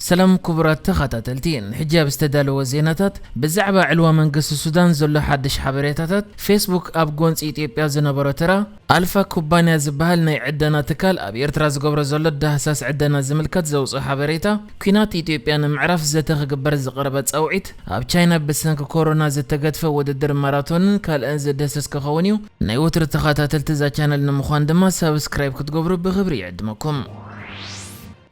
ሰላም ክቡራት ተኸታተልቲ፣ ንሕጂ ኣብ ዝተዳለወ ዜናታት፣ ብዛዕባ ዕልዋ መንግስቲ ሱዳን ዘሎ ሓድሽ ሓበሬታታት፣ ፌስቡክ ኣብ ጎንፂ ኢትዮጵያ ዝነበሮ ተራ፣ ኣልፋ ኩባንያ ዝበሃል ናይ ዕደና ትካል ኣብ ኤርትራ ዝገብሮ ዘሎ ዳህሳስ ዕደና ዝምልከት ዘውፅኦ ሓበሬታ፣ ኲናት ኢትዮጵያ ንምዕራፍ ዘተ ክግበር ዝቐረበ ፃውዒት፣ ኣብ ቻይና ብሰንኪ ኮሮና ዝተገድፈ ውድድር ማራቶንን ካልእን ዝድህስስ ክኸውን እዩ። ናይ ወትሩ ተኸታተልቲ እዛ ቻነል ንምዃን ድማ ሳብስክራይብ ክትገብሩ ብኽብሪ ይዕድመኩም።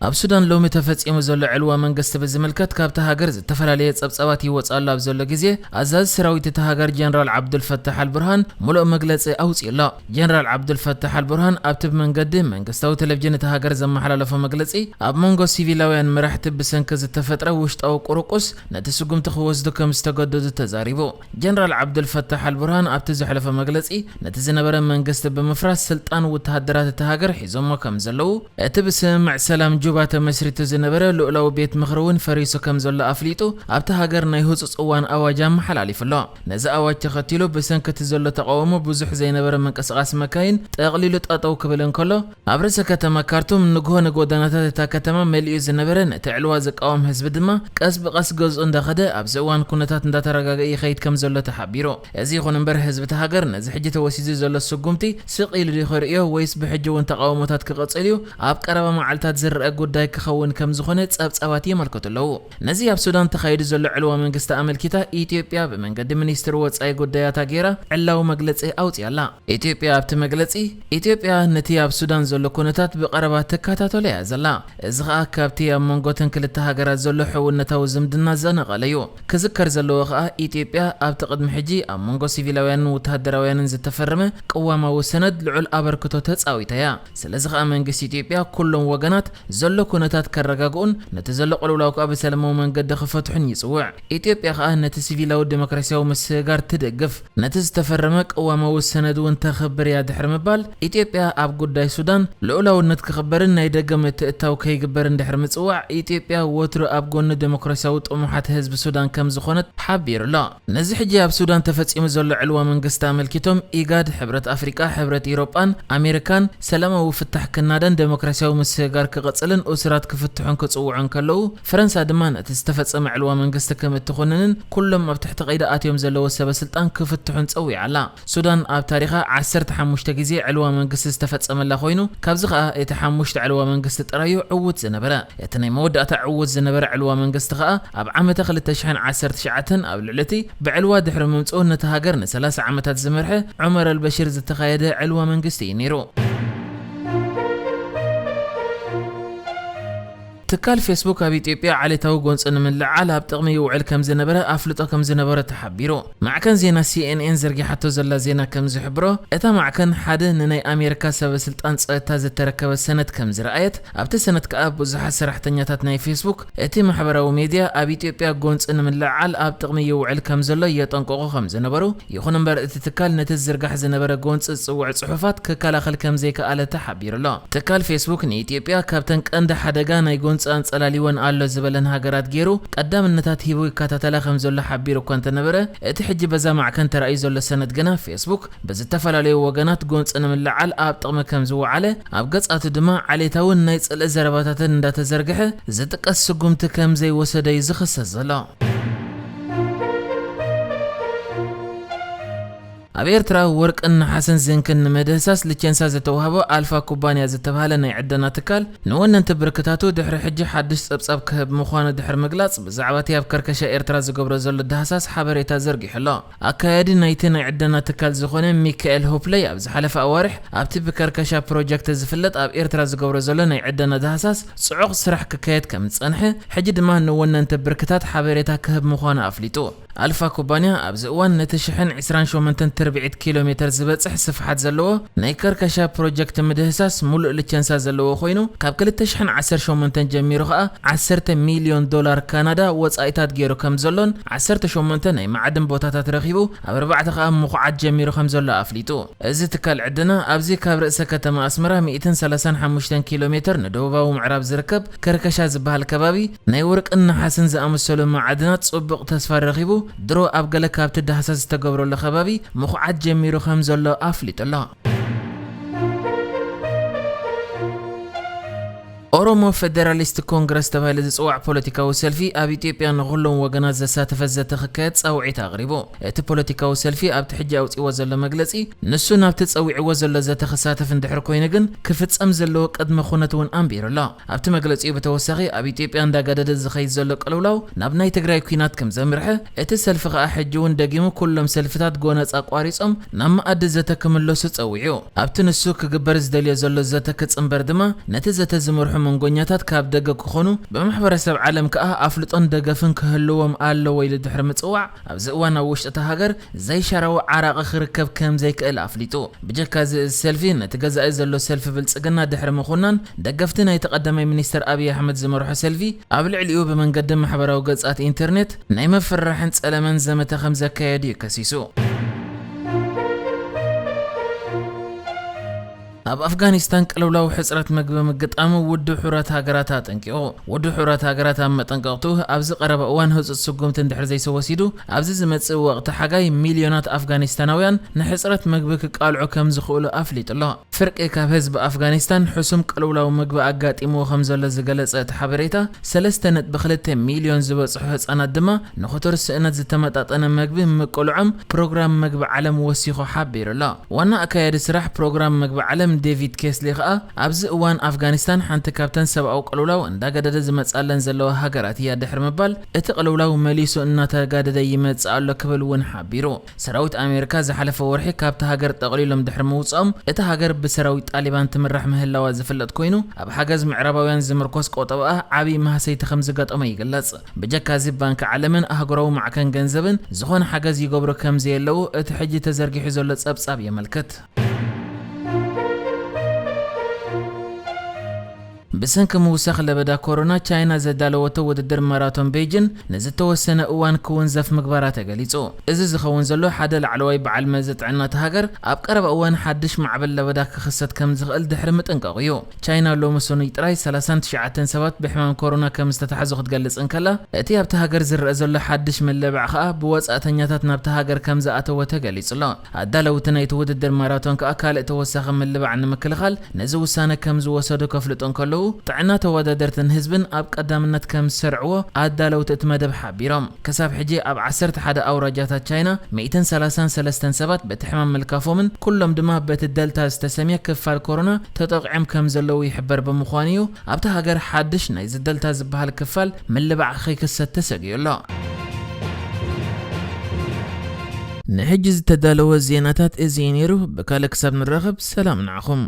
ኣብ ሱዳን ሎሚ ተፈጺሙ ዘሎ ዕልዋ መንግስቲ ብዝምልከት ካብታ ሃገር ዝተፈላለየ ጸብጻባት ይወጽእ ኣሎ ኣብ ዘሎ ግዜ፣ ኣዛዚ ሰራዊት እታ ሃገር ጀነራል ዓብዱልፈታሕ ኣልቡርሃን ምሉእ መግለጺ ኣውጺኡ ኣሎ። ጀነራል ዓብዱልፈታሕ ኣልቡርሃን ኣብቲ ብመንገዲ መንግስታዊ ቴሌቪዥን እታ ሃገር ዘመሓላለፎ መግለጺ፣ ኣብ መንጎ ሲቪላውያን መራሕቲ ብሰንኪ ዝተፈጥረ ውሽጣዊ ቁርቁስ ነቲ ስጉምቲ ክወስዱ ከም ዝተገደዱ ተዛሪቡ። ጀነራል ዓብዱልፈታሕ ኣልቡርሃን ኣብቲ ዘሕለፎ መግለጺ፣ ነቲ ዝነበረ መንግስቲ ብምፍራስ ስልጣን ወተሃደራት እታ ሃገር ሒዞሞ ከም ዘለዉ፣ እቲ ብስምምዕ ሰላም ጁባ ተመስሪቱ ዝነበረ ልኡላዊ ቤት ምኽሪ እውን ፈሪሱ ከም ዘሎ ኣፍሊጡ፣ ኣብታ ሃገር ናይ ህጹጽ እዋን ኣዋጅ ኣመሓላሊፉ ኣሎ። ነዚ ኣዋጅ ተኸቲሉ፣ ብሰንኪ እቲ ዘሎ ተቓውሞ ብዙሕ ዘይነበረ ምንቅስቓስ መካይን ጠቕሊሉ ጠጠው ክብል እንከሎ፣ ኣብ ርእሰ ከተማ ካርቱም ንግሆ ንጎደናታት እታ ከተማ መሊኡ ዝነበረ፣ ነቲ ዕልዋ ዝቃወም ህዝቢ ድማ ቀስ ብቐስ ገዝኡ እንዳኸደ፣ ኣብዚ እዋን ኩነታት እንዳተረጋግአ ይኸይድ ከም ዘሎ ተሓቢሩ። እዚ ይኹን እምበር፣ ህዝቢ እታ ሃገር ነዚ ሕጂ ተወሲዱ ዘሎ ስጉምቲ ስቕ ኢሉ ድዩ ክርእዮ ወይስ ብሕጂ እውን ተቓውሞታት ክቕጽል እዩ? ኣብ ቀረባ መዓልታት ዝረአ ጉዳይ ክኸውን ከም ዝኾነ ጸብጻባት የመልክቱ ኣለዉ። ነዚ ኣብ ሱዳን ተኻይዱ ዘሎ ዕልዋ መንግስቲ ኣመልኪታ ኢትዮጵያ ብመንገዲ ሚኒስትሪ ወጻኢ ጉዳያታ ገይራ ዕላዊ መግለጺ ኣውጺኣ ኣላ። ኢትዮጵያ ኣብቲ መግለጺ፣ ኢትዮጵያ ነቲ ኣብ ሱዳን ዘሎ ኩነታት ብቐረባ ትከታተሎ እያ ዘላ። እዚ ኸኣ ካብቲ ኣብ መንጎ እተን ክልተ ሃገራት ዘሎ ሕውነታዊ ዝምድና ዘነቐለ እዩ። ክዝከር ዘለዎ ኸኣ፣ ኢትዮጵያ ኣብቲ ቅድሚ ሕጂ ኣብ መንጎ ሲቪላውያንን ወተሃደራውያንን ዝተፈረመ ቅዋማዊ ሰነድ ልዑል ኣበርክቶ ተጻዊታ እያ። ስለዚ ኸኣ መንግስቲ ኢትዮጵያ ኩሎም ወገናት ዘሎ ኩነታት ከረጋግኡን ነቲ ዘሎ ቅልውላው ከኣ ብሰላማዊ መንገዲ ክፈትሑን ይጽውዕ። ኢትዮጵያ ኸኣ ነቲ ሲቪላዊ ዲሞክራሲያዊ ምስግጋር ትድግፍ። ነቲ ዝተፈረመ ቅዋማዊ ሰነድ እውን ተኽብር እያ ድሕሪ ምባል፣ ኢትዮጵያ ኣብ ጉዳይ ሱዳን ልኡላውነት ክኽበርን ናይ ደገ ምትእትታው ከይግበርን ድሕሪ ምጽዋዕ፣ ኢትዮጵያ ወትሩ ኣብ ጎኒ ዴሞክራሲያዊ ጥሙሓት ህዝቢ ሱዳን ከም ዝኾነት ሓቢሩ ኣሎ። ነዚ ሕጂ ኣብ ሱዳን ተፈጺሙ ዘሎ ዕልዋ መንግስቲ ኣመልኪቶም፣ ኢጋድ፣ ሕብረት ኣፍሪቃ፣ ሕብረት ኢሮጳን ኣሜሪካን ሰላማዊ ፍታሕ ክናደን ዴሞክራሲያዊ ምስግጋር ክቕጽልን እሱራት ክፍትሑን ክጽውዑ እንከለዉ፣ ፈረንሳ ድማ ነቲ ዝተፈጸመ ዕልዋ መንግስቲ ከም እትኹንንን ኩሎም ኣብ ትሕቲ ቀይዲ ኣትዮም ዘለዉ ሰበ ስልጣን ክፍትሑን ጸዊዓ ኣላ። ሱዳን ኣብ ታሪኻ ዓሰርተ ሓሙሽተ ግዜ ዕልዋ መንግስቲ ዝተፈጸመላ ኮይኑ፣ ካብዚ ኸኣ እቲ ሓሙሽተ ዕልዋ መንግስቲ ጥራዩ ዕዉት ዝነበረ። እቲ ናይ መወዳእታ ዕዉት ዝነበረ ዕልዋ መንግስቲ ኸኣ ኣብ ዓመተ ክልተ ሽሕን ዓሰርተ ትሽዓተን ኣብ ልዕሊ እቲ ብዕልዋ ድሕሪ ምምጽኡ ነቲ ሃገር ንሰላሳ ዓመታት ዝመርሐ ዑመር ኣልበሽር ዝተኻየደ ዕልዋ መንግስቲ እዩ ነይሩ። ትካል ፌስቡክ ኣብ ኢትዮጵያ ዓሌታዊ ጎንፂ ንምልዓል ኣብ ጥቕሚ ይውዕል ከም ዝነበረ ኣፍልጦ ከም ዝነበሮ ተሓቢሩ። ማዕከን ዜና ሲኤንኤን ዘርጊሓቶ ዘላ ዜና ከም ዝሕብሮ፣ እታ ማዕከን ሓደ ንናይ ኣሜሪካ ሰበ ስልጣን ጸጥታ ዝተረከበ ሰነድ ከም ዝረኣየት፣ ኣብቲ ሰነድ ከኣ ብዙሓት ሰራሕተኛታት ናይ ፌስቡክ እቲ ማሕበራዊ ሜድያ ኣብ ኢትዮጵያ ጎንፂ ንምልዓል ኣብ ጥቕሚ ይውዕል ከም ዘሎ የጠንቅቑ ከም ዝነበሩ፣ ይኹን እምበር እቲ ትካል ነቲ ዝዝርጋሕ ዝነበረ ጎንፂ ዝጽውዕ ጽሑፋት ክከላኸል ከም ዘይከኣለ ተሓቢሩ ኣሎ። ትካል ፌስቡክ ንኢትዮጵያ ካብተን ቀንዲ ሓደጋ ናይ ጎንፂ ኣንጸላሊወን ኣሎ ዝበለን ሃገራት ገይሩ ቀዳምነታት ሂቡ ይከታተላ ከም ዘሎ ሓቢሩ እኳ እንተነበረ፣ እቲ ሕጂ በዛ ማዕከን ተራእዩ ዘሎ ሰነድ ግና ፌስቡክ ብዝተፈላለዩ ወገናት ጎንፂ ንምልዓል ኣብ ጥቕሚ ከም ዝወዓለ፣ ኣብ ገጻቱ ድማ ዓሌታውን ናይ ጽልኢ ዘረባታትን እንዳተዘርግሐ ዝጥቀስ ስጉምቲ ከም ዘይወሰደ እዩ ዝኽሰስ ዘሎ። ኣብ ኤርትራ ወርቅን ነሓስን ዝንክን ንምድህሳስ ልቸንሳ ዝተዋህቦ ኣልፋ ኩባንያ ዝተባህለ ናይ ዕደና ትካል ንወነንቲ ብርክታቱ ድሕሪ ሕጂ ሓድሽ ጸብጻብ ክህብ ምዃኑ ድሕሪ ምግላጽ፣ ብዛዕባ እቲ ኣብ ከርከሻ ኤርትራ ዝገብሮ ዘሎ ዳህሳስ ሓበሬታ ዘርጊሑ ኣሎ። ኣካያዲ ናይቲ ናይ ዕደና ትካል ዝኾነ ሚካኤል ሆፕለይ ኣብ ዝሓለፈ ኣዋርሕ ኣብቲ ብከርከሻ ፕሮጀክት ዝፍለጥ ኣብ ኤርትራ ዝገብሮ ዘሎ ናይ ዕደና ዳህሳስ ጽዑቕ ስራሕ ክካየድ ከም ዝጸንሐ፣ ሕጂ ድማ ንወነንቲ ብርክታት ሓበሬታ ክህብ ምዃኑ ኣፍሊጡ። ኣልፋ ኩባንያ ኣብዚ እዋን ነቲ ሽሕን ዕስራን ሸሞንተን ትርብዒት ኪሎ ሜተር ዝበጽሕ ስፍሓት ዘለዎ ናይ ከርከሻ ፕሮጀክት ምድህሳስ ሙሉእ ልቸንሳ ዘለዎ ኮይኑ፣ ካብ ክልተ ሽሕን ዓሰርተ ሸሞንተን ጀሚሩ ኸኣ ዓሰርተ ሚልዮን ዶላር ካናዳ ወጻኢታት ገይሩ ከም ዘሎን ዓሰርተ ሸሞንተ ናይ ማዕድን ቦታታት ረኺቡ ኣብ ኣርባዕተ ኸኣ ምኹዓት ጀሚሩ ከም ዘሎ ኣፍሊጡ። እዚ ትካል ዕደና ኣብዚ ካብ ርእሰ ከተማ ኣስመራ ሚእትን ሰላሳን ሓሙሽተን ኪሎ ሜተር ንደቡባዊ ምዕራብ ዝርከብ ከርከሻ ዝበሃል ከባቢ ናይ ወርቅን ነሓስን ዝኣመሰሉ ማዕድናት ጽቡቕ ተስፋ ረኺቡ፣ ድሮ ኣብ ገለ ካብቲ ዳህሳስ ዝተገብረሉ ከባቢ ምኹዓት ጀሚሩ ከም ዘሎ ኣፍሊጡ ኣሎ። ኦሮሞ ፌደራሊስት ኮንግረስ ተባሂሉ ዝጽዋዕ ፖለቲካዊ ሰልፊ ኣብ ኢትዮጵያ ንኹሎም ወገናት ዘሳተፈ ዘተ ክካየድ ጻውዒት ኣቕሪቡ። እቲ ፖለቲካዊ ሰልፊ ኣብቲ ሕጂ ኣውጺዎ ዘሎ መግለጺ፣ ንሱ ናብቲ ጸዊዕዎ ዘሎ ዘተ ክሳተፍ እንድሕር ኮይኑ ግን ክፍጸም ዘለዎ ቅድመ ኩነት እውን ኣንቢሩ ኣሎ። ኣብቲ መግለጺኡ ብተወሳኺ ኣብ ኢትዮጵያ እንዳጋደደ ዝኸይድ ዘሎ ቅልውላው ናብ ናይ ትግራይ ኲናት ከም ዘምርሐ፣ እቲ ሰልፊ ከኣ ሕጂ እውን ደጊሙ ኩሎም ሰልፍታት ጎነጽ ኣቋሪጾም ናብ መኣዲ ዘተ ክምለሱ ጸዊዑ። ኣብቲ ንሱ ክግበር ዝደልዮ ዘሎ ዘተ ክጽንበር ድማ ነቲ ዘተ ዝመርሑ መንጎኛታት ካብ ደገ ክኾኑ ብማሕበረሰብ ዓለም ከኣ ኣፍልጦን ደገፍን ክህልዎም ኣለዎ ኢሉ ድሕሪ ምጽዋዕ፣ ኣብዚ እዋን ኣብ ውሽጢ እታ ሃገር ዘይሻራዊ ዓራቒ ክርከብ ከም ዘይክእል ኣፍሊጡ። ብጀካ እዚ፣ እዚ ሰልፊ ነቲ ገዛኢ ዘሎ ሰልፊ ብልጽግና ድሕሪ ምኹናን፣ ደገፍቲ ናይቲ ቀዳማይ ሚኒስተር ኣብይ ኣሕመድ ዝመርሖ ሰልፊ ኣብ ልዕሊኡ ብመንገዲ ማሕበራዊ ገጻት ኢንተርኔት ናይ ምፍርራሕን ጸለመን ዘመተ ከም ዘካየዱ እዩ ከሲሱ። ኣብ ኣፍጋኒስታን ቅልውላው ሕጽረት መግቢ ምግጣሙ ውድብ ሕቡራት ሃገራት ኣጠንቂቑ። ውድብ ሕቡራት ሃገራት ኣብ መጠንቀቕቱ፣ ኣብዚ ቀረባ እዋን ህጹጽ ስጉምቲ እንድሕር ዘይተወሲዱ፣ ኣብዚ ዝመጽእ ወቕቲ ሓጋይ ሚልዮናት ኣፍጋኒስታናውያን ንሕጽረት መግቢ ክቃልዑ ከም ዝኽእሉ ኣፍሊጡ ኣሎ። ፍርቂ ካብ ህዝቢ ኣፍጋኒስታን ሕሱም ቅልውላው መግቢ ኣጋጢምዎ ከም ዘሎ ዝገለጸ እቲ ሓበሬታ፣ ሰለስተ ነጥቢ ክልተ ሚልዮን ዝበጽሑ ህጻናት ድማ ንኽቱር ስእነት ዝተመጣጠነ መግቢ ምቅልዖም ፕሮግራም መግቢ ዓለም ወሲኹ ሓቢሩ ኣሎ። ዋና ኣካያዲ ስራሕ ፕሮግራም መግቢ ዓለም ዴቪድ ኬስሊ ከኣ፣ ኣብዚ እዋን ኣፍጋኒስታን ሓንቲ ካብተን ሰብኣዊ ቅልውላው እንዳገደደ ዝመጽኣለን ዘለዋ ሃገራት እያ ድሕሪ ምባል፣ እቲ ቅልውላው መሊሱ እናተጋደደ ይመጽእ ኣሎ ክብል እውን ሓቢሩ። ሰራዊት ኣሜሪካ ዝሓለፈ ወርሒ ካብታ ሃገር ጠቕሊሎም ድሕሪ ምውጽኦም፣ እታ ሃገር ብሰራዊት ጣሊባን ትምራሕ ምህላዋ ዝፍለጥ ኮይኑ፣ ኣብ ሓገዝ ምዕራባውያን ዝምርኮስ ቆጠባኣ ዓብዪ ማህሰይቲ ከም ዝገጠሞ ይግለጽ። ብጀካ እዚ፣ ባንኪ ዓለምን ኣህጉራዊ ማዕከን ገንዘብን ዝኾነ ሓገዝ ይገብሩ ከም ዘየለዉ እቲ ሕጂ ተዘርጊሑ ዘሎ ጸብጻብ የመልክት። ብሰንኪ ምውሳኽ ለበዳ ኮሮና፣ ቻይና ዘዳለወቶ ውድድር ማራቶን ቤይጅን ንዝተወሰነ እዋን ክውንዘፍ ምግባራ ተገሊጹ። እዚ ዝኸውን ዘሎ፣ ሓደ ላዕለዋይ በዓል መዚ ጥዕና እታ ሃገር ኣብ ቀረባ እዋን ሓድሽ ማዕበል ለበዳ ክኽሰት ከም ዝኽእል ድሕሪ ምጥንቃቑ እዩ። ቻይና ሎሚ ሰኑይ ጥራይ ሰላሳን ትሽዓተን ሰባት ብሕማም ኮሮና ከም ዝተታሕዙ ክትገልጽ እንከላ፣ እቲ ኣብቲ ሃገር ዝረአ ዘሎ ሓድሽ ምልባዕ ከኣ ብወጻእተኛታት ናብቲ ሃገር ከም ዝኣተወ ተገሊጹ ኣሎ። ኣዳለውቲ ናይቲ ውድድር ማራቶን ከኣ ካልእ ተወሳኺ ምልባዕ ንምክልኻል ነዚ ውሳነ ከም ዝወሰዱ ከፍልጡ እንከለዉ፣ ጥዕና ተወዳደርትን ህዝብን ኣብ ቀዳምነት ከም ዝሰርዕዎ ኣዳለውቲ እቲ መደብ ሓቢሮም። ክሳብ ሕጂ ኣብ ዓሰርተ ሓደ ኣውራጃታት ቻይና ሚእትን ሰላሳን ሰለስተን ሰባት በቲ ሕማም ምልካፎምን ኩሎም ድማ በቲ ደልታ ዝተሰምየ ክፋል ኮሮና ተጠቂዖም ከም ዘለዉ ይሕበር ብምዃኑ እዩ ኣብታ ሃገር ሓድሽ ናይዚ ደልታ ዝበሃል ክፋል ምልባዕ ከይክሰት ተሰግዩ ኣሎ። ንሕጂ ዝተዳለወ ዜናታት እዚ እዩ ነይሩ። ብካልእ ክሳብ ንራኸብ ሰላም ንዓኹም።